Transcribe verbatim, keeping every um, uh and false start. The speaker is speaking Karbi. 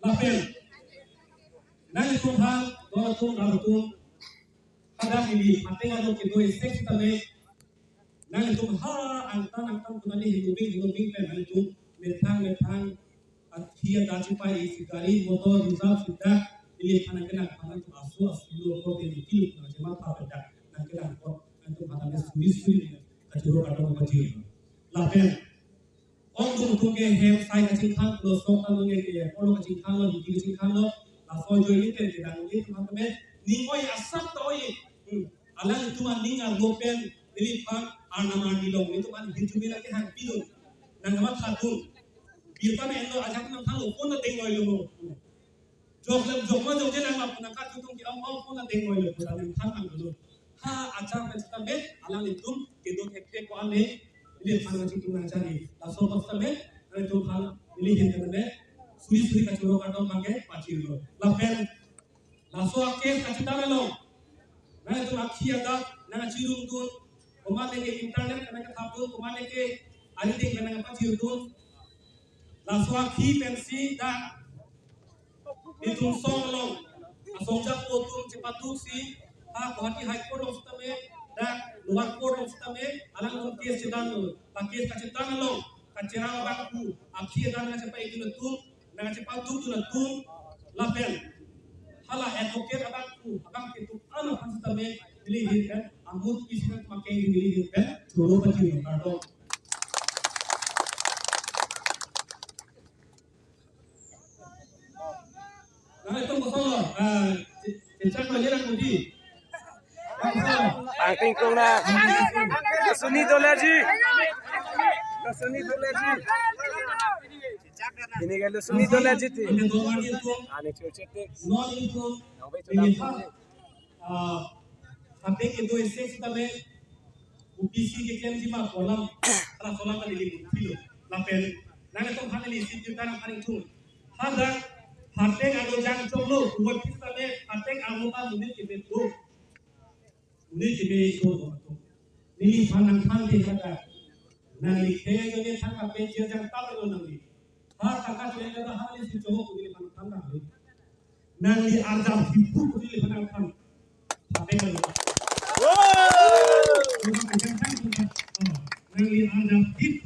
Lapen nanglitum aphan, don atum, rat atum, hadak ili phateng ado kedo-ik sek sitame, nanglitum ha angtan angtan pu neli hinubing hinubing pen nanglitum methang methang athi adak chepai-ik si gari motor reserve si dak ili aphan nangkenang aphan nangtum aso aso lo ko te niki lo nangchematha pen dak nangkenang apot nangtum aphan nangke suri suri kachoro kardom pajir. Lapen ongdung atum ke hem sai kachingthang lo, sok ta lo nge ke polo kachingthang lo, hidi kachingthang lo, laso ajoine pen kedang ilitum aphan tame ning oi asap ta oi. Hmm. Alanglitum aning arlo pen neliphan arnam arni along nelitum aphan hirjume lake hangpidun, nangmatha dun. Birta me enlo ajak nangthang lo, phone na deng noi lo. Jok lam jok ma jok je nang ma phone nangkathutung ke ong ong phone na deng noi lo, phone nangthang nang lo. Ha achar pen sitame alanglitum kedo thekthek ko-an le, neliphan kachingthang nangchari. Laso apot sitame nanglitum aphan neli ahin tame suri suri kachoro kardom abangke pajirlo. Lapen laso a-case kachethan along nanglitum akhi adak nangkachirum dun, komat leke internet nangkathap dun, komat leke arideng nangkapajir dun. Laso akhi pensi dak itum song along asong japo atum chepatuk si ha Guwahati High Court along sitame, dak lower court along sitame alangtum case chethanlo. La case kachethan along kacherap abangphu, akhi adak nangkachepai-ik dun atum, nangkachepatuk dun atum, lapen hala advocate abangphu abangphi atum an aphan sitame neli ahin pen amut isi nangtum akeng neli ahin pen choro pajirlo, kardom. Nanglitum koson lo, ah, che-, chechak lo, ye lang mudi. Angting krung na. Lusuni dolerji. Lusuni dolerji. Ini kan Lusuni dolerji ti. Ani chuchete. Nang be chuda. Ah, phateng kedo-ik sek sitame O B C keklemji ma pu alam, hala aso alam kali li pilo. Lapen nanglitum aphan neli isi birta nangphan ingtung. Hadak phateng arlo jang choklo, O B C sitame phateng arlo ta monit keme do. Monit keme do. Neliphan nangthan te hadak. Nangli khei ajoine than kapen jir jang tap lo nangli. Ha tangka choi ka ha neli si choklo neliphan than nangli. Nangli arjap hipu neliphan nangthan. Phateng arlo. Nangli arjap hip